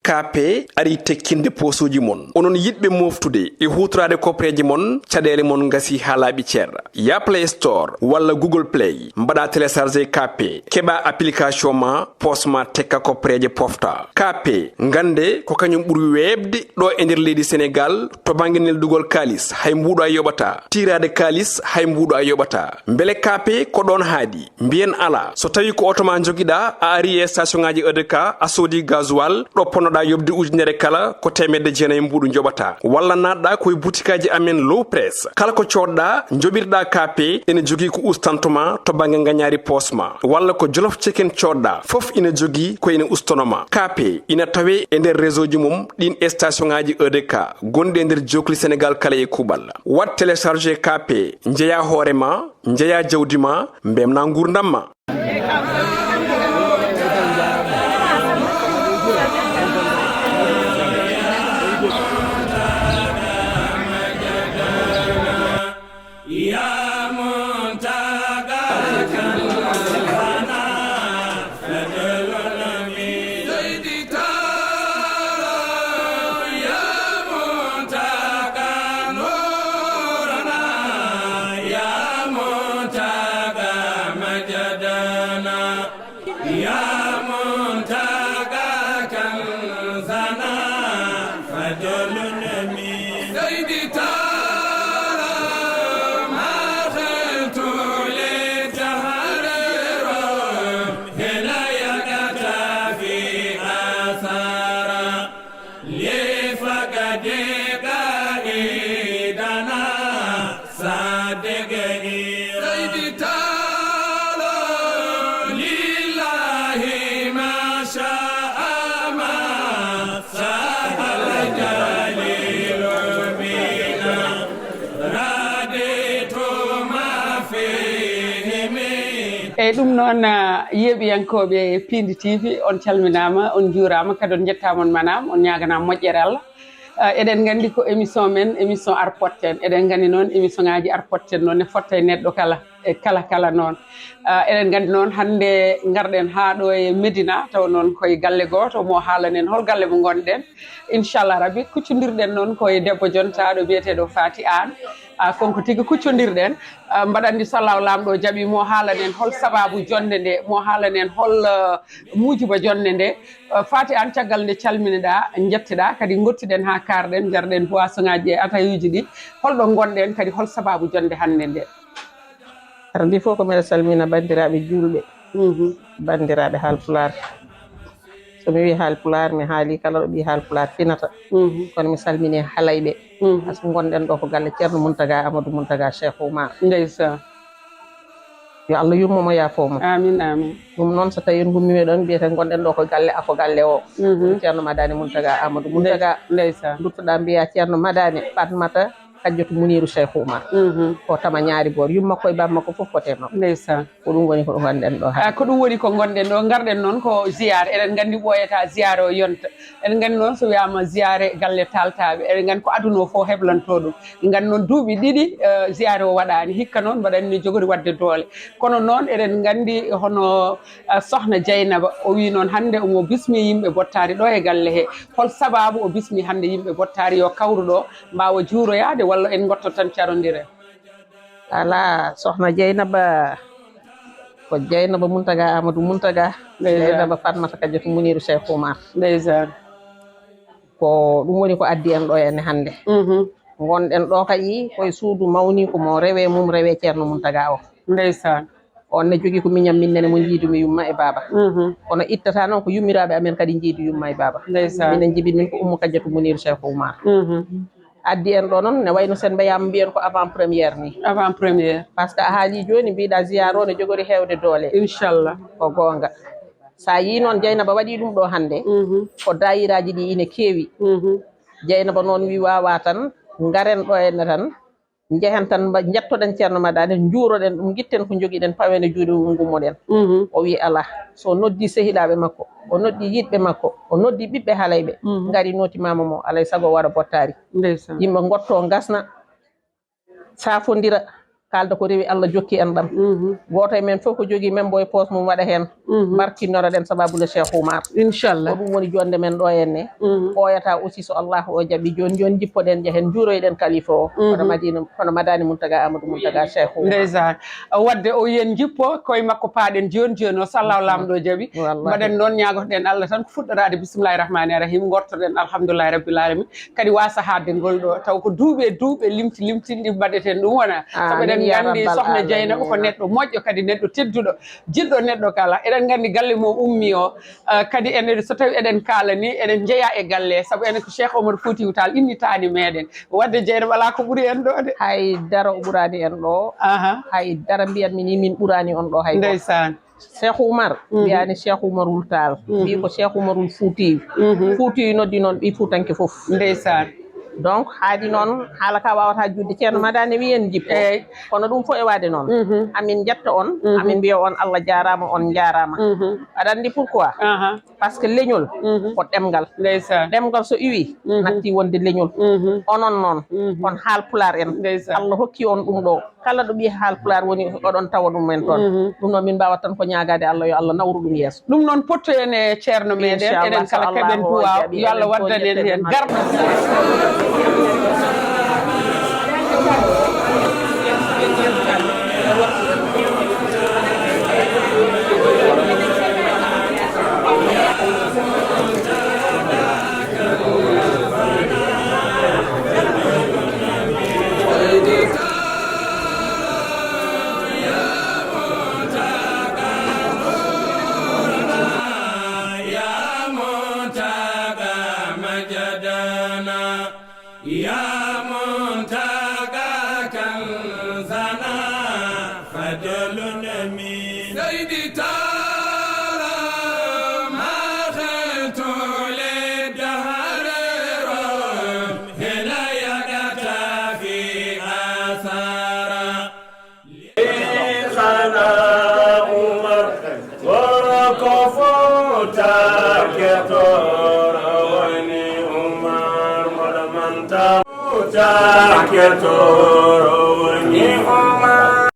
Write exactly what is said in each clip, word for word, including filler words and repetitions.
K P ari tekkinde poosuuji mon. Onon yiɗɓe mooftude e huutoraade kopreeje mon, caɗeele mon ngasi haa laaɓi cer. Ya Play Store walla Google Play, mbaɗa télécharger K P, keɓa application ma, poos ma tekka kopreeje pofta. K P, ngannde ko kañum ɓuri weeɓde ɗo e nder leydi Senegaal to bannge neldugol kaalis, hay mbuuɗo a yoɓata. Tiiraade kaalis, hay mbuuɗo a yoɓata. Mbele K P ko ɗoon haaɗi? Mbiyen alaa. So tawii ko oto ma njogiɗaa, a ari e station ŋaaji E D K, a soodi gasoil, ɗo ponnoɗaa yoɓde ujunere kala, ko teemedde jeenayi mbuuɗu njoɓataa. Walla naatɗaa ko e butikaaji amen Low Press. Kala ko coodɗaa, njoɓirɗaa K P, ene jogii ko ustanto ma to bannge ngañaari poos ma. Walla ko Jolof Chicken coodɗaa, fof ina jogii ko ina ustono ma. K P ina tawee e nder réseau ji mum ɗiin e station ŋaaji E D K gonɗi e nder jookli Senegaal kala e kuuɓal. Waɗ télécharger K P, njeyaa hoore ma, njeyaa jawdi ma, mbemnaa nguurndam ma. Eyyi, ɗum noon, ah, yeeɓiyankooɓe Piindi T V, on calminaama, on njuuraama, kadi on njettaama, on manaama, on ñaaganaama moƴƴere Allah. Ah, eɗen nganndi ko émission men, émission Ar Potten. Eɗen nganndi noon, émission ŋaaji Ar Potten noon ne fotta e neɗɗo kala, e kala, kala noon. Ah, eɗen nganndi noon, hannde ngarɗen haa ɗo e Medina, taw noon koye galle gooto, mo haalanen hol galle mo ngonɗen. Inchallah Rabbi, kuccondirɗen noon ko e debbo jontaaɗo biyeteeɗo Faty Anne. Ah, kanko tigi kuccondirɗen. Ah, mbaɗa anndi so Allahu Laamɗo jaɓi mo haalan en hol sabaabu jonnde nde, mo haalan en hol, ah, muujiba jonnde nde. Ah, Faty Anne, caggal nde calminiɗaa, njetteɗaa, kadi ngottiɗen haa kaarɗen, njarɗen boisson ŋaaji e atayuuji ɗi. Hol ɗo ngonɗen, kadi hol sabaabu jonnde hannde nde? Ardi fof ko mbiɗa salmina banndiraaɓe juulɓe, mhm, banndiraaɓe Haalpulaar. So mi wii Haalpulaar, mi haali kala ɗo ɓii Haalpulaar finata. Mhm. Kono mi salmini Halayɓe. Mhm. Par ce que ngonɗen ɗo ko galle Ceerno Muntaga Amadou Muntaga Cheikh Oumar. Ndeysaan. Yo Allah yurmo mo, yaafo mo. Amin, amin. Ɗum noon, so tawii en ngummiima ɗoon, mbiyeten ngonɗen ɗo ko galle afo galle o. Mhm. Ceerno Madani Muntaga Amadou Muntaga. Ndey-, ndeysaan. Nduttoɗaa mbiyaa Ceerno Madani Fatmata Hajjatu Muniiru Cheikh Oumar. Mhm. Ko tama ñaari boor, yumma makko e baaba makko fof ko tee makko. Ndeysaan. Ko ɗum woni ko ngonɗen ɗo hannde. Ah, ko ɗum woni ko ngonɗen ɗo. Ngarɗen noon ko ziyaare. Eɗen nganndi ɓooyataa ziyaare o yonta. Eɗen nganndi noon so wiyaama ziyaare galle taaltaaɓe, eɗen nganndi ko aduna o fof heblantoo ɗum. Nganndi noon duuɓi ɗiɗi, eh, ziyaare o waɗaani. Hikka noon mbaɗa anndi ne jogori waɗde doole. Kono noon eɗen nganndi hono, eh, Sohna Jeynaba, o wii noon hannde omo bismii yimɓe Bottaari ɗo e galle he. Hol sabaabu o bismii hannde yimɓe Bottaari yo kawru ɗo, mbaawa juuroyaade, walla en ngotto tan carondire? Alaa, Sohna Jeynaba ko Jeynaba Muntaga Amadou Muntaga, ndeysaan, Jeynaba Fatmata Kadiatou Muniru Cheikh Oumar. Ndeysaan. Ko ɗum woni ko addi en ɗo ene hannde. Mhm. Ngonɗen ɗo kadi ko e suudu mawniiko mo rewe mum rewe Ceerno Muntaga o. Ndeysaan. On ne jogii ko miñam min nene mo njiidumi yumma e baaba. Mhm. Kono ittata noon ko yummiraaɓe amen kadi njiidi yumma e baaba. Ndeysaan. Minen jibin min ko Ummu Kadiatou Muniru Cheikh Oumar. Mhm. Addi en ɗo noon ne wayno sen mbiyaama mbiyen ko avant première ni. Avant première. Par ce que a haali jooni mbiɗa ziyaare o ne jogori heewde doole. Inchallah. Ko goonga. So a yii noon Jeynaba waɗi ɗum ɗo hannde, mhm, ko daayiraaji ɗi ine keewi. Mhm. Jeynaba noon wi waawaa tan, ngaren ɗo enne tan, njehen tan, mba-, njettoɗen Ceerno Madani, njuuroɗen ɗum, ngitten ko njogiɗen, pawen e juuɗe mum, ngummoɗen. Mhm. O wi alaa. So noddi sehilaaɓe makko, o noddi yiɗɓe makko, o noddi ɓiɓɓe Halayɓe, mhm, ngari nootimaama mo, alay sago o waɗa Bottaari. Ndeysaan. Yimɓe ngotto ngasna, saafondira, Kaalda ko rewi, Allah jokki en ɗam. Gooto e men fof ko jogii men mbo e poos mum waɗa heen. Mbarkinnoro ɗen sababu le Cheikh Oumar. Inchallah. Ko ɗum woni jonde men ɗo henne. Ɓooyata aussi so Allah o jaɓi, jooni jooni jippoɗen, njehen njuuroyɗen kalifa o. Hono Madina, hono Madani Muntaga Amadou Muntaga Cheikh Oumar. Ndeysaan. Wadde o yen jippo koye makko paaɗen jooni jooni o, sallahu laamɗo o jaɓi. Wallahi. Mbaɗen noon, ñaagotoɗen Allah tan ko fuɗɗoraade bismillahi rahmani rahim, ngortoɗen alhamdulillahi rabbil alamin. Kadi wasa haalde ngol ɗo, taw ko duuɓi e duuɓi limti limtinɗi mbaɗeten ɗum wona. Sabu eɗen nganndi sohna Jeynaba ko neɗɗo moƴƴo, kadi neɗɗo tedduɗo, jiɗɗo neɗɗo kala. Eɗen nganndi galle mo ummi o, ah, kadi enen so tawi eɗen kaalani, eɗen njeya e galle, sabu enen ko Cheikh Omar Foutiyou Tall innitaani meɗen. Wadde Jeynaba alaa ko ɓuri en ɗo de. Hay dara o ɓuraani en ɗo. Aha. Hay dara mbiyan min, min ɓuraani on ɗo hay gooto. Ndeysaan. Cheikh Oumar, mbiyaani Cheikh Oumarul Tall. Mbii ko Cheikh Oumarul Foutiyou. Foutiyou noddi noon ɓii Fuutanke fof. Ndeysaan. Donc, haadi noon, haala ka waawata juutde. Ceerno Madani wiyen jippo. Eey. Kono ɗum fof e waade noon. Amin njetta on, amin mbiya on Allah jaaraama, on njaaraama. Aɗa anndi pourquoi? Aha. Parce que leñol ko ɗemngal. Ndeysaan. Ɗemngal so iwi, natti wonde leñol. Onon noon, on Haalpulaar en. Ndeysaan. Allah hokki on ɗum ɗo. Kala ɗo ɓiye Haalpulaar woni, oɗon tawa ɗum en toon. Ɗum noon, min mbaawat tan ko ñaagaade Allah, yo Allah nawru ɗum yeeso. Ɗum noon, pottoyen e ceerno meɗen, inchallah, eɗen kala keɓen duwaaw, yo Allah waddan en heen garɗo. يا منتقى مجدنا، يا منتقى كنزنا، فضل من سيدي تعالى ما خلت للدهر رب هنا يقتفي آثارا. Xanaa Umar, gorko Fuuta ke tooro woni Umar, moɗo manta Fuuta ke tooro woni Umar.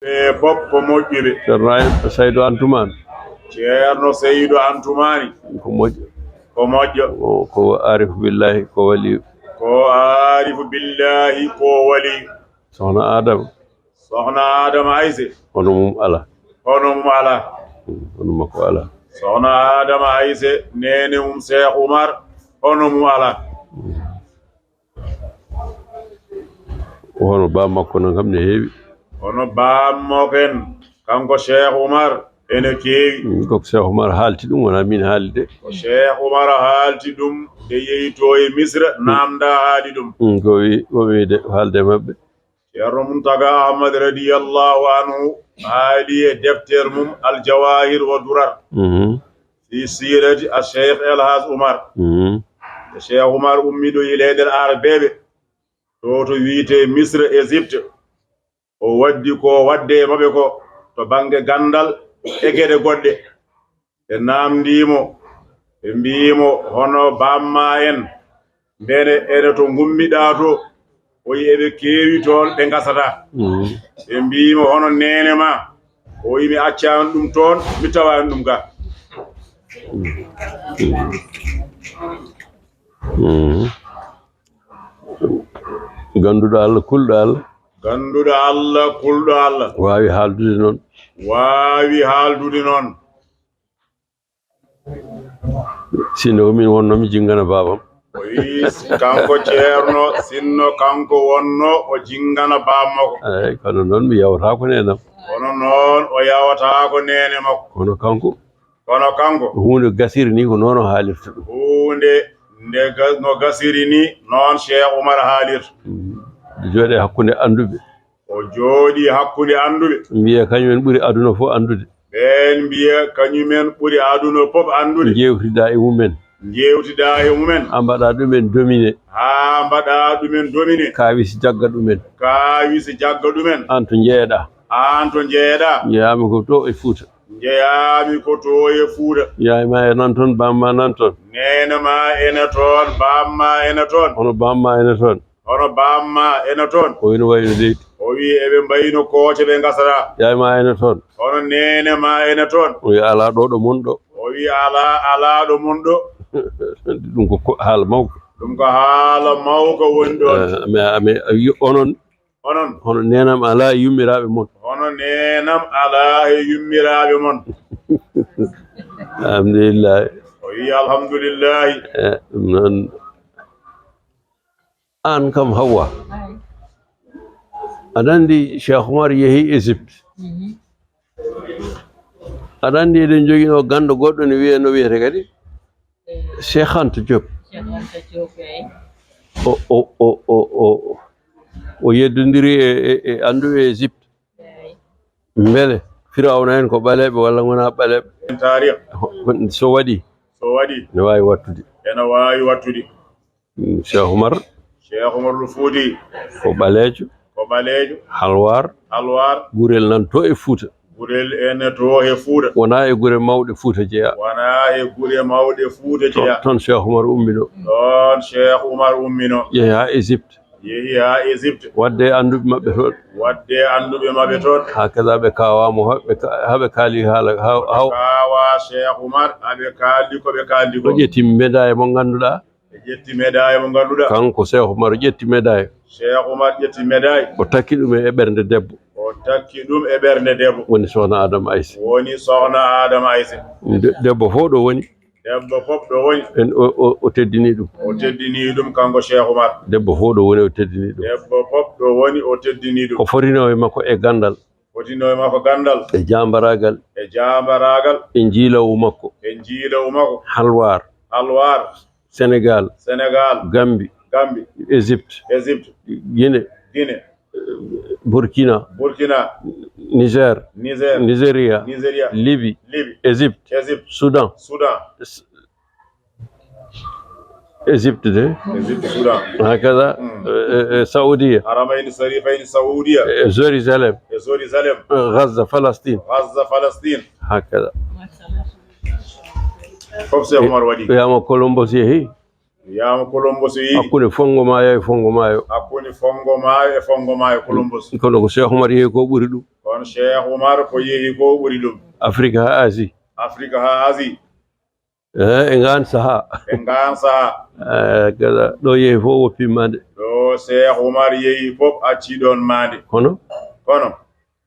Ɓe fof ko moƴƴuɓe. Ceerno Ibrahima Saydu Antumaani. Ceerno Saydu Antumaani. Ko moƴƴo. Ko moƴƴo. Ko, ko aarifu billaahi, ko waliyu. Ko aarifu billaahi, ko waliyu. Sohna Adama. Sohna Adama Ayse. Hono mum alaa. Hono mum alaa. Mm, hono makko alaa. Sohna Adama Ayse, neene mum Cheikh Oumar, hono mum alaa. Mm. Hono baaba makko noon kam ne heewi. Hono baaba makko en, kanko Cheikh Oumar, ene keewi. Mm, ko Cheikh Oumar haalti ɗum, wonaa min haalde. Ko Cheikh Oumar haalti ɗum, nde yeytoo e Misra, naamnda haali ɗum. Mm, ko wi-, ko wiide haalde maɓɓe. Ceerno Muntaga Ahmad radiyallahu anhu haali e deftere mum Al Jawahir wa Durar. Mhm. Fi sirati a Cheikh El Hadj Oumar. Mhm. Nde Cheikh Oumar ummi ɗo e leyɗe Arabeeɓe, ɗo to wiyetee Misra, Égypte, o waddi ko waɗde e maɓɓe ko to bannge ganndal e geɗe goɗɗe. Ɓe naamndii mo, ɓe mbiyi mo, "Hono baaba maa en, mbele ene to ngummiɗaa to?" O yi eɓe keewi toon, ɓe ngasataa. Mhm. Ɓe mbiyi mo, "Hono neene maa?" O yi, "Mi accaani ɗum toon, mi tawaani ɗum ga." Mhm. Gannduɗo Allah, kulɗo Allah. Gannduɗo Allah, kulɗo Allah. Waawi haaldude noon. Waawi haaldude noon. Sinno ko min wonnoo mi jinngana baabam. O wi, kanko Ceerno, sinno kanko wonnoo o jinngana baaba makko. Eey, kono noon mi yawtaako neenam. Kono noon o yawtaako neene makko. Kono kanko. Kono kanko. Huunde gasiri ni ko noon o haalirta ɗum. Huunde nde ga-, no gasiri ni, noon Cheikh Oumar haalirta. Mm. Jooɗe hakkunde annduɓe. O jooɗii hakkunde annduɓe. Mbiya kañumen ɓuri aduna fof anndude. Ɓeen mbiya kañumen ɓuri aduna fof anndude. Njeewtida e mumen. Njeewtida e mumen. A mbaɗa ɗumen domine. Haa mbaɗa ɗumen domine. Kaawis jagga ɗumen. Kaawis jagga ɗumen. Aan to njeyeɗaa. Aan to njeyeɗaa. Njeyaami ko to e Fuuta. Njeyaami ko to e Fuuta. Yaay ma e nan toon, baam ma nan toon. Neene ma ene toon, baam ma ene toon. Hono baam ma ene toon. Hono baam ma ene toon. O ina wayi no leydi. O O wi eɓe mbayno kooce ɓe ngasata. Yaay ma ena toon. Hono neene ma ena toon. O wi alaa ɗo ɗo mon ɗo. O wi alaa, alaa ɗo mon ɗo. Ɗum ko, ko haala mawka. Ɗum ko haala mawka woni ɗoon. Eh, mais, mais, yo, onon, onon, hono neenam alaa e yummiraaɓe mon. Hono neenam alaa e yummiraaɓe mon. Alhamdulillahi. O wi alhamdulillahi. Eh, ɗum noon. Aan kam, Hawwa, aɗa anndi Cheikh Oumar yehi Égypte. Mhm. Aɗa anndi eɗen njoginoo ganndo goɗɗo ne wiyee, no wiyetee kadi? Eh, Cheikh Anta Diop. Cheikh Anta Diop, eey. O, o, o, o, o, o yeddondiri e, e, e annduɓe Égypte. Eey. Mbele Firawna en ko ɓaleeɓe walla ngonaa ɓaleeɓe? Taarikh. Ko, so waɗi? So waɗi? Ene waawi waɗtude. Ene waawi waɗtude. Mm, Cheikh Oumar. Cheikh Oumar Foutiyou. Ko ɓaleejo. Ko ɓaleejo. Halwaar. Halwaar. Gurel nan to e Fuuta. Gurel ene to e Fuuta. Wonaa e gure mawɗe Fuuta jeyaa. Wonaa e gure mawɗe Fuuta jeyaa. Toon Cheikh Oumar umminoo. Toon Cheikh Oumar umminoo. Yehi haa Égypte. Yehi haa Égypte. Waɗde e annduɓe maɓɓe toon. Waɗde e annduɓe maɓɓe toon. Haa kadi ɓe kaawaa mo, haa ɓe ka-, haa ɓe kaali haala, haa, haa kaawaa Cheikh Oumar, haa ɓe kaaldi ko ɓe kaaldi ko. O ƴetti médaille mo ngannduɗaa. Ɓe ƴetti médaille mo ngannduɗaa. Kanko Cheikh Oumar ƴetti médaille. Cheikh Oumar ƴetti médaille. O takki ɗum e ɓernde debbo. O takki ɗum e ɓernde debbo. Woni Sokhna Adama Aïssa. Woni Sokhna Adama Aïssa. De-, debbo fof ɗo woni. Debbo fof ɗo woni. En o, o, o teddini ɗum. O teddini ɗum kanko Cheikh Oumar. Debbo fof ɗo woni o teddini ɗum. Debbo fof ɗo woni o teddini ɗum. Ko fotinoo e makko e ganndal. Fotinoo e makko ganndal. E jaambaraagal. E jaambaraagal. E njiilawu makko. E njiilawu makko. Halwaar. Halwaar. Sénégal. Sénégal. Gambie. Gambie. Égypte. Égypte. Guinée. Guinée. Burkina. Burkina. Niger. Niger. Nigeria. Nigeria. Libye. Libye. Égypte. Égypte. Soudan. Soudan. S-, Égypte de. Égypte, Soudan. هكذا. Mm. Eh, eh, eh, Saoudia. Haramayni Sharifayni Saoudia. Eh, Jérusalem. E Jérusalem. Eh, Gaza, Palestine. Gaza, Palestine. هكذا. Fof Cheikh Oumar waɗi. Wiyaama Columbus yehi. Wiyaama Columbus yehi. Hakkunde Fonngo Maayo e Fonngo Maayo. Hakkunde Fonngo Maayo e Fonngo Maayo, Columbus. Kono ko Cheikh Oumar yehi ko ɓuri ɗum. Kono Cheikh Oumar ko yehi ko ɓuri ɗum. Afrique haa Asie. Afrique haa Asie. Eh, e ngaan sahaa. E ngaan sahaa. Eh, kala ɗo yehi fof woppi maande. Ɗo Cheikh Oumar yehi fof acci ɗoon maande. Kono? Kono?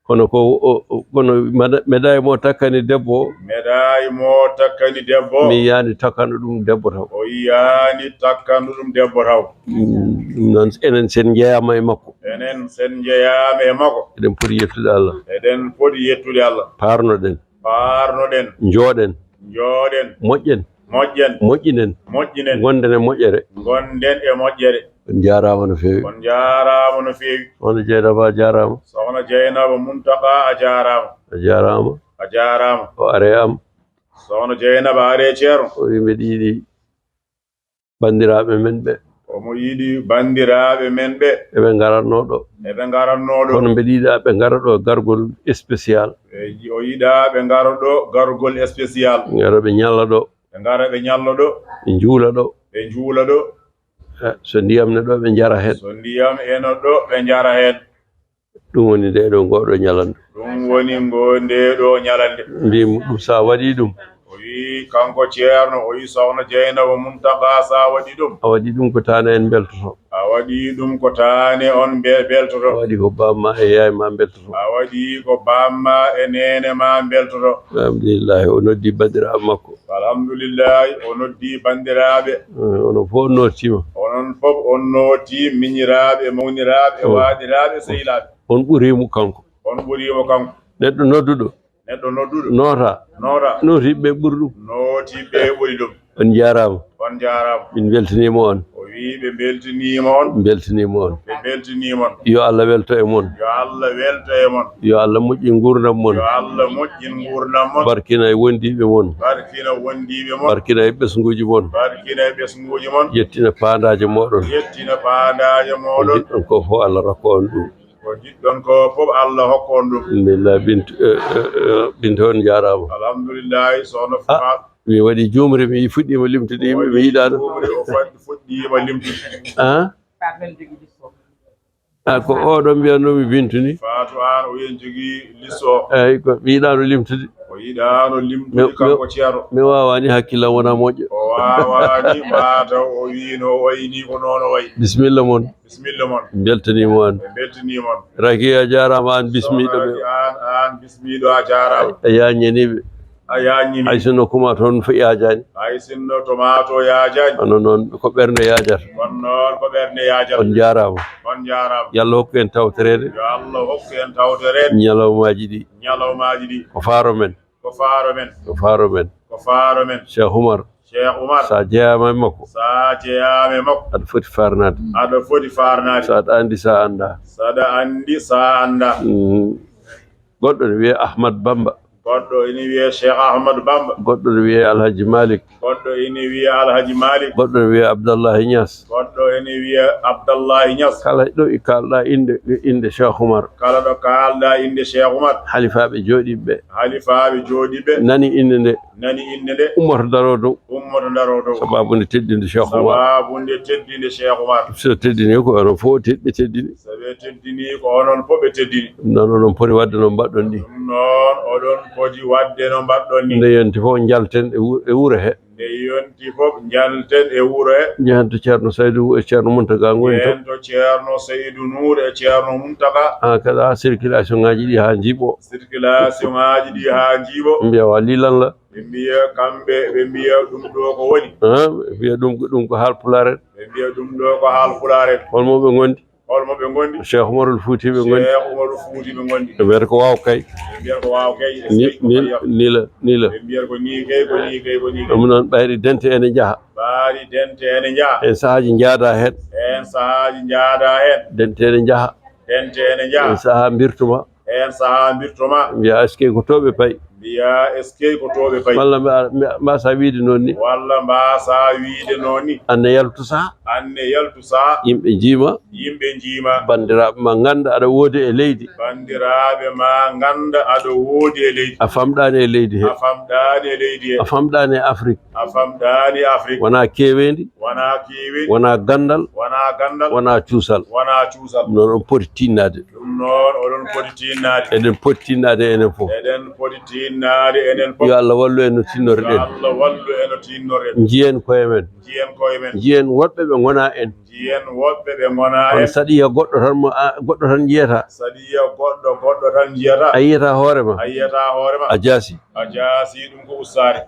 Kono ko o, o, kono mada-, médaille mo takkani debbo o. Médaille mo takkani debbo o. Mi yiyaani takkano ɗum debbo taw. O yiyaani takkano ɗum debbo taw. Mm, ɗum noon enen sen njeyaama e makko. Enen sen njeyaama e makko. Eɗen poti yettude Allah. Eɗen poti yettude Allah. Paarnoɗen. Paarnoɗen. Njooɗen. Njooɗen. Moƴƴen. Moƴƴen. Moƴƴinen. Moƴƴinen. Ngonden e moƴƴere. Ngonden e moƴƴere. On njaaraama no feewi. On njaaraama no feewi. Sokhna Dieynaba a jaaraama. Sokhna Dieynaba Muntaka a jaaraama. A jaaraama. A jaaraama. O are am. Sokhna Dieynaba are Ceerno. O wi mbeɗa yiɗi banndiraaɓe men ɓe. Omo yiɗi banndiraaɓe men ɓe. Eɓe ngaratnoo ɗo. Eɓe ngaratnoo ɗo. Kono mbeɗa yiɗa ɓe ngara ɗo gargol spécial. E, o yiɗa ɓe ngara ɗo gargol spécial. Ngara ɓe ñalla ɗo. Ɓe ngara ɓe ñalla ɗo. Ɓe njuula ɗo. Ɓe njuula ɗo. Eh, so ndiyam ne ɗo, ɓe njara heen. So ndiyam ene ɗo, ɓe njara heen. Ɗum woni nde ɗo, ngoo ɗo ñalande. Ɗum woni ngo nde ɗo ñalande. Mbimi ɗum, so a waɗi ɗum. O wi kanko Ceerno, o wi Sokhna Dieynaba Muntaka, so a waɗi ɗum. A waɗi ɗum ko taane en mbeltoto. A waɗi ɗum ko taane on mbe-, mbeltoto. A waɗi ko baamma e yaay ma mbeltoto. A waɗi ko baamma e neene ma mbeltoto. Alhamdulillahi, o noddi banndiraaɓe makko. Alhamdulillahi, o noddi banndiraaɓe. Eh, onon fof on nootiima. Onon fof on nooti, miñiraaɓe, mawniraaɓe, mm, waaɗiraaɓe, sehilaaɓe. On ɓuriimo kanko. On ɓuriimo kanko. Neɗɗo nodduɗo. Neɗɗo nodduɗo. Noota. Noota. Nootiiɓe ɓuri ɗum. Nootiiɓe ɓuri ɗum. On njaaraama. On njaaraama. Min mbeltaniima on. O wi ɓe mbeltaniima on. Mbeltaniima on. Ɓe mbeltaniima on. Yo Allah welto e mon. Yo Allah welto e mon. Yo Allah moƴƴin nguurndam mon. Yo Allah moƴƴin nguurndam mon. Barkina e wondiiɓe mon. Barkina wondiiɓe mon. Barkina e ɓesnguuji mon. Barkina e ɓesnguuji mon. Yettina paandaaje mooɗon. Yettina paandaaje mooɗon. Ko njiɗɗon ko fof Allah rokka on ɗum. Ko njiɗɗon ko fof Allah hokka on ɗum. Alhamdulillah, Bintu, eh, eh, eh, Bintu on njaaraama. Alhamdulillah, sohna. Ah, Fa-, mi waɗi juumre, mi fuɗɗiima limtude yimɓe, mi yiɗaano. Juumre, o fa-, fuɗɗiima limtude. Ah? A ko oɗo mbiyatnoo mi Bintu ni. Faatu Aan o yen jogii lisso o. Eyi, ko mi yiɗaano limtude. O yiɗaano limtude kanko Ceerno. Mi waawaani, hakkillam wonaa moƴƴo. O waawaani, mataw o wiino o wayni ko noon o wayi. Bisimilla mon. Bisimilla mon. Mbeltaniima aan. Ɓe mbeltanii mon. Rakiya jaaraama aan bismiiɗo ɓe. Sohna Rakiya aan, aan bismiiɗo a jaaraama. A yaañanii ɓe. A yaañini. Hay sinno kuma toon fo yaajaani. Hay sinno to maa to yaajaani. Kono noon ko ɓernde yaajata. Kono noon ko ɓernde yaajata. On njaaraama. On njaaraama. Yo Allah hokku en tawtoreede. Yo Allah hokku en tawtoreede. Ñalawmaaji ɗi. Ñalawmaaji ɗi. Ko faaro men. Ko faaro men. Ko faaro men. Ko faaro men. Cheikh Oumar. Cheikh Oumar. So a jeyaama e makko. So a jeyaama e makko. Aɗa foti faarnaade. Aɗa foti faarnaade. So aɗa anndi, so a anndaa. So aɗa anndi, so a anndaa. Mm. Goɗɗo ne wiyee Ahmad Bamba. Goɗɗo ene wiyee Cheikh Ahmad Bamba. Goɗɗo ne wiyee Alhaji Malik. Goɗɗo ene wiyee Alhaji Malik. Goɗɗo ne wiyee Abdallahi Niass. Goɗɗo ene wiyee Abdallahi Niass. Kala ɗo i kaalɗa innde, innde Cheikh Oumar. Kala ɗo kaalɗa innde Cheikh Oumar. Halifaaɓe jooɗiiɓe ɓe. Halifaaɓe jooɗiiɓe. Nani innde nde. Nani innde nde. Ummoto daroo dow. Ummoto daroo dow. Sababu nde teddinde Cheikh Oumar. Sababu nde teddinde Cheikh Oumar. So teddini ko onon fof te-, ɓe teddini. So ɓe teddini ko onon fof ɓe teddini. Ɗum noon oɗon poti waɗde no mbaɗɗon ni. Ɗum noon oɗon poti waɗde no mbaɗɗon ni. Nde yonti fof njalten e wu-, e wuro he. Nde yonti fof njalten e wuro he. Njehen to Ceerno Saydu e Ceerno Muntaga ngoni to. Njehen to Ceerno Saydu Nuur e Ceerno Muntaga. Haa kadi circulation ngaji ɗi haa njiiɓo. Circulation ngaji ɗi haa njiiɓo. Mbiya wa lii lan la. Ɓe mbiya kamɓe, ɓe mbiya ɗum ɗo ko woni. Ah, ɓe mbiya ɗum ko, ɗum ko haal pulaar en. Ɓe mbiya ɗum ɗo ko haal pulaar en. Holmo ɓe ngondi? Holmo ɓe ngondi? Cheikh Umarul Fuuti ɓe ngondi. Cheikh Umarul Fuuti ɓe ngondi. Ɓe mbiyata ko waaw kay. Ɓe mbiyata ko waaw kay. Ni, ni, ni la, ni la. Ɓe mbiyata ko nii kay, ko nii kay, ko nii kay. Ɗum noon ɓayri dente ene njaha. Ɓayri dente ene njaha. Heen sahaaji njaada heen. Heen sahaaji njaada heen. Dente ene njaha. Dente ene njaha. Heen sahaa mbirtuma. Heen sahaa mbirtoma. Mbiya, "Eskey, ko to ɓe payi." Mbiya, "Eskey, ko to ɓe payi." Walla mba-, mba-, mbasa wiide noon ni. Walla mbasa wiide noon ni. Anne yaltu saha. Anne yaltu saha. Yimɓe njiima. Yimɓe njiima. Banndiraaɓe ma ngannda aɗa woodi e leydi. Banndiraaɓe ma ngannda aɗa woodi e leydi. A famɗaani e leydi he. A famɗaani e leydi he. A famɗaani e Afrik. A famɗaani Afrik. Wonaa keeweendi. Wonaa keeweendi. Wonaa ganndal. Wonaa ganndal. Wonaa cuusal. Wonaa cuusal. Ɗum noon on poti tinnaade. Ɗum noon oɗon poti tinnaade. Eɗen poti tinnaade enen fof. Eɗen poti tinnaade enen fof. Yo Allah wallu en no tinnorɗen. Yo Allah wallu en no tinnorɗen. Njiyen koye men. Njiyen koye men. Njiyen woɗɓe ɓe ngonaa en. Njiyen woɗɓe ɓe ngonaa en. Saɗiya goɗɗo tan mo a-, goɗɗo tan njiyata. Saɗiya goɗɗo, goɗɗo tan njiyata. A yiyata hoore ma. A yiyata hoore ma. A jaasi. A jaasi, ɗum ko ustaare.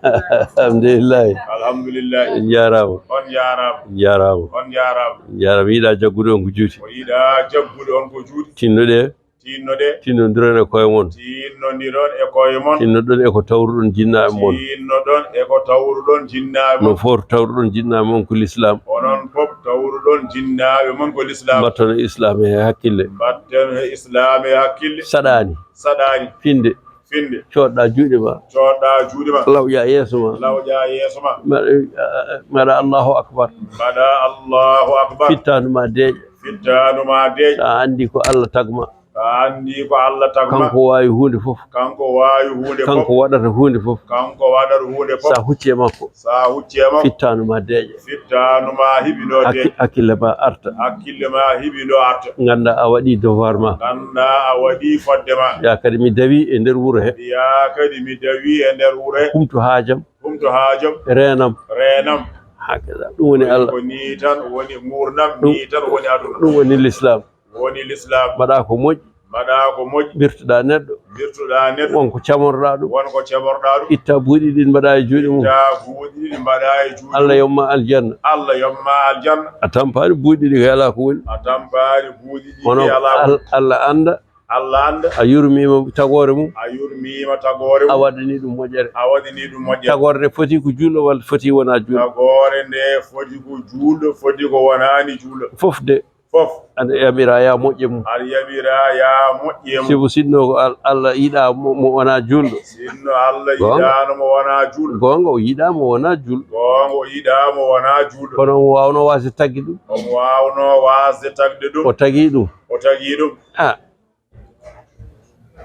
Alhamdulillahi. Alhamdulillahi. En njaaraama. On njaaraama. Njaaraama. On njaaraama. Njaaraama. Yiɗa jaggude on ko juuti. O yiɗa jaggude on ko juuti. Tinnoɗee. Tinnoɗee. Tinnondiron e koye mon. Tinnondiron e koye mon. Tinnoɗon e ko tawruɗon jinnaaɓe mon. Tinnoɗon e ko tawruɗon jinnaaɓe mon. No fof tawruɗon jinnaaɓe mon ko lislaam. Onon fof tawruɗon jinnaaɓe mon ko lislaam. Mbatton e islaam he hakkille. Mbatton e islaam he hakkille. Saɗaani. Saɗaani. Finde. Finde. Coodɗa juuɗe ma. Coodɗa juuɗe ma. Lawƴa yeeso ma. Lawƴa yeeso ma. Mbaɗa, mbaɗa Allahu Akbar. Mbaɗa Allahu Akbar. Fittaandu ma deeƴa. Fittaandu ma deeƴa. Sa anndi ko Allah tagma. Sa anndi ko Allah tagma. Kanko waawi huunde fof. Kanko waawi huunde fof. Kanko waɗata huunde fof. Kanko waɗata huunde fof. Sa hucci e makko. Sa hucci e makko. Fittaandu ma deeƴa. Fittaandu ma hiɓi ɗo deeƴa. Hakki-, hakkille ma arta. Hakkille ma hiɓi ɗo arta. Ngannda a waɗi devoir ma. Ngannda a waɗi fodde ma. Ya kadi mi dawi e nder wuro he. Ya kadi mi dawi e nder wuro he. Humto haajam. Humto haajam. Reenam. Reenam. Hakada. Ɗum woni Allah. Ko nii tan woni nguurndam, ɗum, nii tan woni aduna. Ɗum woni lislaam. Woni lislaam. Mbaɗa ko moƴƴi. Mbaɗa ko moƴƴi. Mbirtuɗa neɗɗo. Mbirtuɗa neɗɗo. Won ko camorɗa ɗum. Won ko camorɗa ɗum. Itta buuɗi ɗin mbaɗa e juuɗe mum. Itta buuɗi ɗin mbaɗa e juuɗe mum. Allah yomma aljanna. Allah yomma aljanna. A tampaani buuɗi ɗi kay alaa ko woni. A tampaani buuɗi ɗi kay alaa ko woni. Kono Al-, Allah annda. Allah annda. A yurmiima tagoore mum. A yurmiima tagoore mum. A waɗani ɗum moƴƴere. A waɗani ɗum moƴƴere. Tagoore nde foti ko juulɗo walla foti wonaa juulɗo. Tagoore nde foti ko juulɗo, foti ko wonaani juulɗo. Fof de. Fof. Aɗa yamira ya moƴƴe mum. Aɗa yamira ya moƴƴe mum. Sibu sinno ko Al-, Allah yiɗaa mo, mo wonaa juulɗo. Sinno Allah yiɗaano mo wonaa juulɗo. Goonga, o yiɗaa mo wonaa juulɗo. Goonga, o yiɗaa mo wonaa juulɗo. Kono omo waawnoo waasde tagde ɗum. Omo waawnoo waasde tagde ɗum. O tagii ɗum. O tagii ɗum. Ah.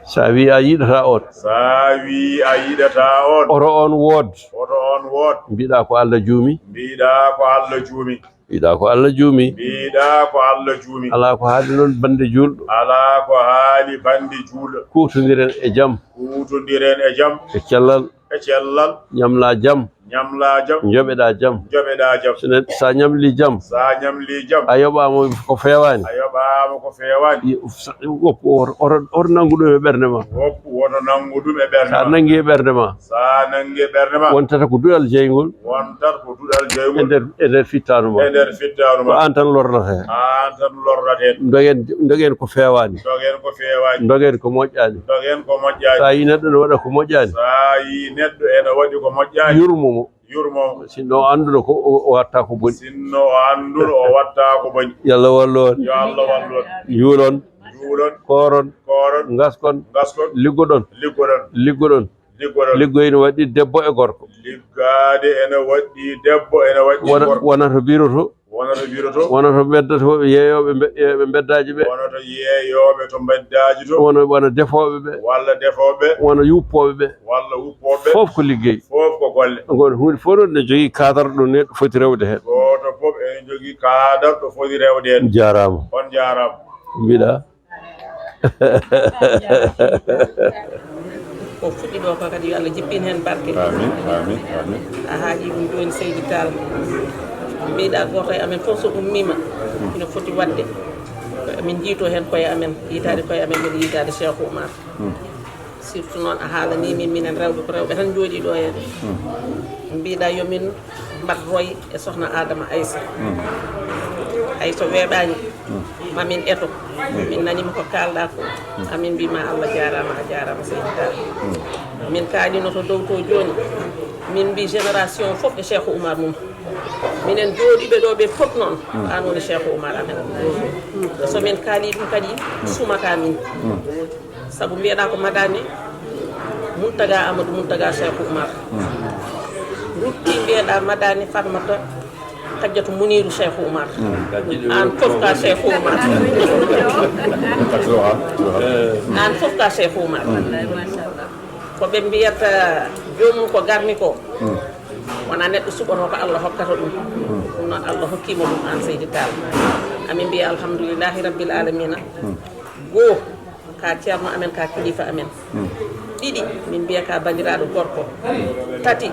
Sa wi a yiɗata on. Sa wi a yiɗata on. Oto on wood. Oto on wood. Mbiɗa ko Allah juumi. Mbiɗa ko Allah juumi. Mbiɗa ko Allah juumi. Mbiɗa ko Allah juumi. Alaa ko haali noon bannde juulɗo. Alaa ko haali bannde juulɗo. Kuutondiren e jam. Kuutondiren e jam. E cellal. E cellal. Ñamla jam. Ñamla jam. Njoɓeɗa jam. Njoɓeɗa jam. So ne-, sa ñamli jam. Sa ñamli jam. A yoɓaama ko feewaani. A yoɓaama ko feewaani. Yi-, sa-, woppu oto, oto, oto nanngu ɗum e ɓernde ma. Woppu woto nanngu ɗum e ɓernde ma. Sa nanngi e ɓernde ma. Sa nanngi e ɓernde ma. Wontata ko duɗal jeyngol. Wontata ko duɗal jeyngol. E nder, e nder fittaandu ma. E nder fittaandu ma. Ko aan tan lornata heen. Aan tan lornata heen. Ndogen, ndogen ko feewaani. Ndogen ko feewaani. Ndogen ko moƴƴaani. Ndogen ko moƴƴaani. Sa yii neɗɗo ne waɗa ko moƴƴaani. Sa yii neɗɗo ene waɗi ko moƴƴaani. Yurmo mo. Yurmo mo. Sinno o annduno ko o, o watta ko boni. Sinno o annduno o watta ko boni. Yo Allah wallu on. Yo Allah wallu on. Juulon. Juulon. Kooron. Kooron. Ngaskon. Ngaskon. Liggoɗon. Liggoɗon. Liggoɗon. Liggoɗon. Liggoy no waɗɗi debbo e gorko. Liggaade ene waɗɗi debbo, ene waɗɗi wona, gorko. Wona to biro to. Wona to biro to. Wona to mbeddotooɓe yeeyooɓe mbe-, yeeyooɓe mbeddaaji ɓe. Wona to yeeyooɓe to mbeddaaji to. Wona, wona defooɓe ɓe. Walla defooɓe. Wona yuppooɓe ɓe. Walla wuppooɓe ɓe. Fof ko liggey. Fof ko golle. Ngoon huunde fof noon ne jogii kaadar ɗo neɗɗo foti rewde heen. Gooto fof ene jogii kaadar ɗo foti rewde heen. Jaaraama. On jaaraama. Mbiɗa. Ko fuɗɗi ɗo ko kadi yo Allah jippin heen barke. Amin, amin, amin. A haaji ɗum jooni Seydi Tall. Mbiɗa gooto e amen fof so ummiima, ina foti waɗde ko amin njiyto heen koye amen, yiytaade koye amen, mbiɗa yiytaade Cheikh Oumar. Hmm. Surtout noon a haalanii min, minen rewɓe ko rewɓe tan njooɗii ɗo heen. Hmm. Mbiɗa yo min mbaɗ roy e sohna Adama Aysa. Hmm. Hay so weeɓaani, hmm, ma min eto. Hmm. Min naniima ko kaalɗaa ko. Hmm. Amin mbiy ma Allah jaaraama, a jaaraama Seydi Tall. Hmm. Min kaalino to dow to jooni. Min mbiy génération fof e Cheikh Oumar mum. Minen jooɗiiɓe ɗo ɓe fof noon, hmm, aan woni Cheikh Oumar amen. So min kaalii ɗum kadi, hmm, sumata min. Hmm. Sabu mbiyeɗaa ko madani Muntaga Amadou Muntaga Cheikh Oumar. Hmm. Rutti mbiyeɗaa madani Fatmata Kajjatu Muniru Cheikh Oumar. Hmm. Aan fof ka Cheikh Oumar. Hmm. Aan fof ka Cheikh Oumar. Hmm. Ko ɓe mbiyata joomum ko garni ko. Hmm. Wona neɗɗo suɓanoo ko Allah hokkata ɗum. Hmm. Ɗum noon Allah hokkiima ɗum aan Seydi Tall. Amin mbiya alhamdulillahi rabbil alamina. Hmm. Goo, ka ceerno amen, ka kilifa amen. Hmm. Ɗiɗi, min mbiya ka banndiraaɗo gorko. Tati,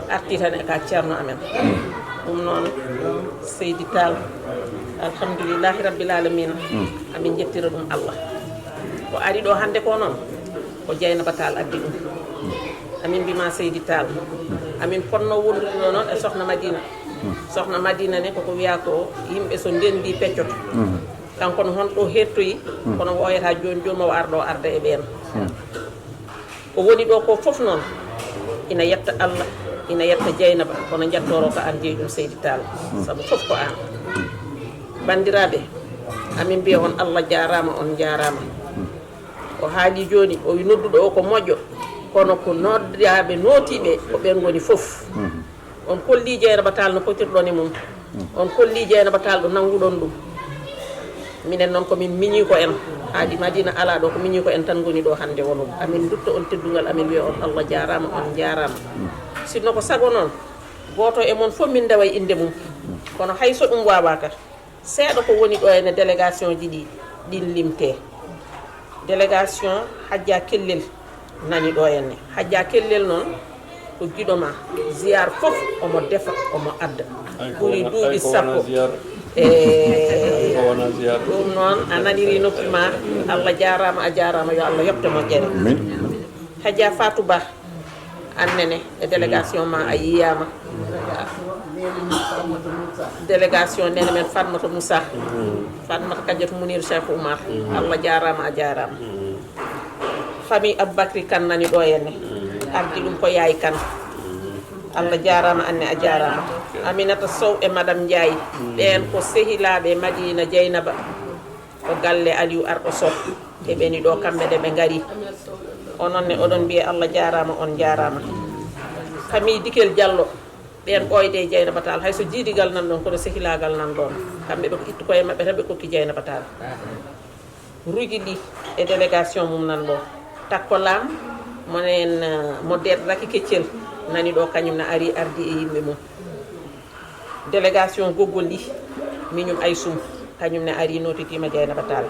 arti tan e ka ceerno amen. Hmm. Ɗum noon, Seydi Tall, alhamdulillahi rabbil alamina. Hmm. Amin njettira ɗum Allah. Ko ari ɗo hannde ko noon, ko Jeynaba Tall addi ɗum. Hmm. Amin mbima Seydi Tall. Hmm. Amin ponno wondude ɗo noon e Sohna Madina. Hmm. Sohna Madina ne koko wiya ko yimɓe so ndenndi peccoto. Hmm. Kanko ne honɗo hettoyi, hmm, kono wooyata jooni jooni mo arɗo arda e ɓeen. Hmm. Ko woni ɗo ko fof noon, ina yetta Allah, ina yetta Jeynaba, kono njettoro ko aan jeyi ɗum Seydi Tall. Hmm. Sabu fof ko aan. Hmm. Banndiraaɓe, amin mbiya on Allah jaaraama, on njaaraama. Hmm. O haali jooni, o wi nodduɗo o ko moƴƴo, kono ko noddaaɓe nootiiɓe ko ɓeen ngoni fof. Hmm. On kolli Jeynaba Tall no potirɗon e mum. Hmm. On kolli Jeynaba Tall ɗo nannguɗon ɗum. Minen noon ko min miñiiko en. Haadi Madina alaa ɗo, ko miñiiko en tan ngoni ɗo hannde wonoo. Amin ndutto on teddungal, amin wiya on Allah jaaraama, on njaaraama. Hmm. Sinno ko sago noon, gooto e mon fof min ndeway innde mum. Hmm. Kono hay so ɗum waawaaka, seeɗa ko woni ɗo ene délégation ji ɗi, ɗin limtee. Délégation Hajja Kellel nani ɗo henne. Hajja Kellel noon ko giɗo ma. Ziyaar fof omo defa, omo adda. Ay, ko ɓuri wona-, duuɓi ay, ko wona sappo. Ziyaar. E ko wona ziyaar. Ɗum noon a naniri noppi ma. Allah jaaraama, a jaaraama, yo Allah yoɓte moƴƴere. Amin. Hajja Fatou Ba. An nene e délégation ma a yiyaama. Délégation nene men Fatmata Moussa. Fatmata Kadiatou Mounir Cheikh Oumar. Allah jaaraama, a jaaraama. Famille Aboubacry Kane nani ɗo henne. Ardi ɗum ko Yaay Kane. Allah jaaraama, Anne a jaaraama. Aminata Sow e Madame Ndiaye. Ɓeen ko sehilaaɓe Madina Dieynaba. Ko galle Aliou Arɗo Sow. Ɓe ɓeni ɗo kamɓe de ɓe ngari. Onon ne oɗon mbiye Allah jaaraama, on njaaraama. Famille Dikel Diallo, ɓeen ɓooyde e Dieynaba Tall, hay so jiidigal nan ɗon, kono sehilaagal nan ɗon. Kamɓe ɓe ko ittu koye maɓɓe tan ɓe kokki Dieynaba Tall. Rugi Ly e délégation mum nan ɗo. Takko Lam, mo neen, eh, mo deet Raky Keccel nani ɗo, kañum ne ari, ardi e yimɓe mum. Délégation Goggolli, miñum Aysum, kañum ne ari nootitiima Dieynaba Tall.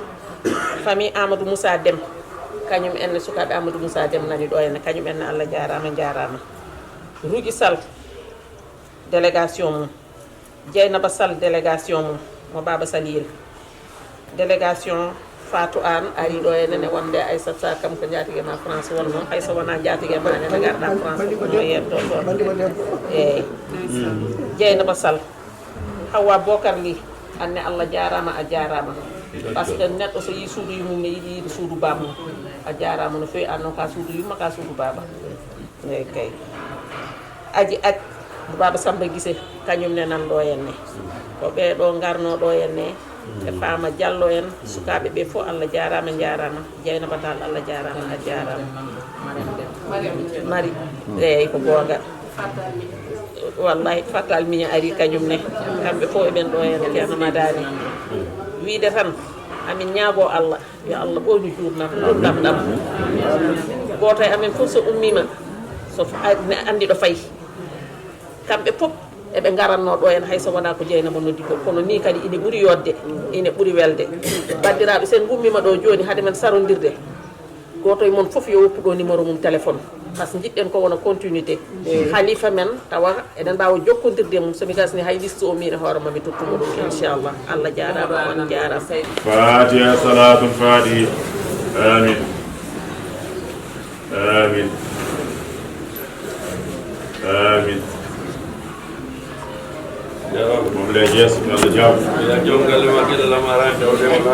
Famille Amadou Moussa Dem, kañum en ne sukaaɓe Amadou Moussa Dem nani ɗo henne, kañum en ne Allah jaaraama, njaaraama. Rugi Sall, délégation mum. Dieynaba Sall, délégation mum, mo Baaba Saliyel. Délégation Fatou Anne ari ɗo henne ne wonde Aissata Sarr kam ko njaatige ma France wonno, hay so wonaa njaatige ma ne, nde ngarɗaa France ko no yetto toon. Eeyi. Dieynaba Sall. Hawwa Bokar Ly, an ne Allah jaaraama, a jaaraama. Parce que neɗɗo so yii suudu yummum ne yiɗi yiide suudu bammum. A jaaraama no feewi, an noon ka suudu yumma, ka suudu baaba. Eeyi kay. Aji Ac, Baaba Samba Gise, kañum ne nan ɗo henne. Ko ɓee ɗo ngarno ɗo henne. E Faama Jallo en, sukaaɓe ɓe fof, Allah jaaraama, njaaraama. Dieynaba Tall, Allah jaaraama, a jaaraama. Mari, eeyi, ko goonga. Wallahi, Fatal Miña ari kañum ne. Kamɓe fof eɓen ɗo henne, Ceerno Madani. Wiide tan, amin ñaago Allah, yo Allah ɓooynu juurnam, ɗam ɗam. Gooto e amen fof so ummiima, so f-, a-, ne anndi ɗo fayi. Kamɓe fof eɓe ngaratno ɗo henne, hay so wonaa ko Dieynaba noddi ko, kono ni kadi ine ɓuri yodde, ine ɓuri welde. Banndiraaɓe, so en ngummiima ɗo jooni, hade men sarondirde, gooto e mon fof yo woppu ɗo numéro mum téléphone, parce que njiɗɗen ko wona continuité. Halifa men, tawa eɗen mbaawa jokkondirde e mum, so mi gasni hay liste o, min e hoore ma mi tottuma ɗum, inchallah. Allah jaaraama, on jaaraama. Fatiha, salatul fatihi. Amin. Amin. Amin. Moom lay jeex, yàlla jàmm. Yaa jom galle ma, gëna la ma raay, daw dem la.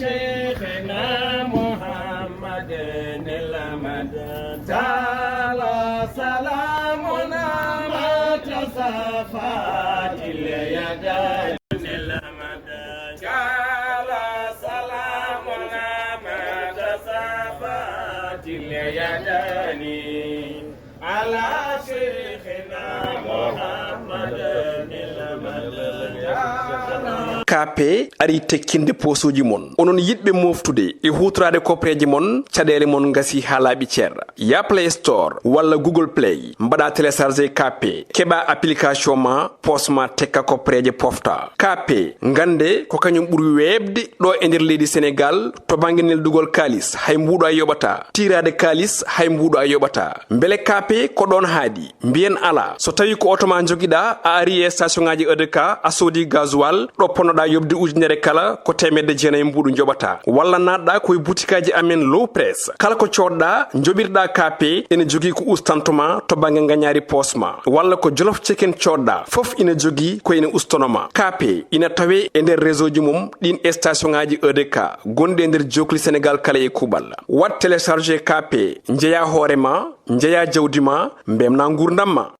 Cheikhna Muhammadin al-Madani. Taala salamuna ma tasafat al-yadani. Taala salamuna ma tasafat al-yadani. Ala Cheikhina Muhammadin al-Madani. K P ari tekkinde poosuuji mon. Onon yiɗɓe moftude e huutoraade koppareeje mon, caɗeele mon ngasi haa laaɓi cer. Ya Play Store walla Google Play, mbaɗa télécharger K P, keɓa application ma, poos ma tekka koppareeje pofta. K P, ngannde ko kañum ɓuri weeɓde ɗo e nder leydi Senegaal to bannge neldugol kaalis, hay mbuuɗo a yoɓataa. Tiiraade kaalis, hay mbuuɗo a yoɓataa. Mbele K P ko ɗoon haaɗi? Mbiyen alaa. So tawii ko oto ma njogiɗaa, a ari e station ŋaaji E D K, a soodi gasoil, ɗo ponnoɗaa yoɓde ujunere kala, ko teemedde jeenayi mbuuɗu njoɓataa. Walla naatɗaa ko e butikaaji amen Low Press. Kala ko coodɗaa, njoɓirɗaa K P, ene jogii ko ustantoo ma to bannge ngañaari poos ma. Walla ko Jolof Chicken coodɗaa, fof ina jogii ko ene ustanoo ma. K P ina tawee e nder réseau ji mum ɗiin station ŋaaji E D K gonɗi e nder jookli Senegaal kala e kuuɓal. Waɗ télécharger K P, njeyaa hoore ma, njeyaa jawdi ma, mbeltinaa nguurndam ma.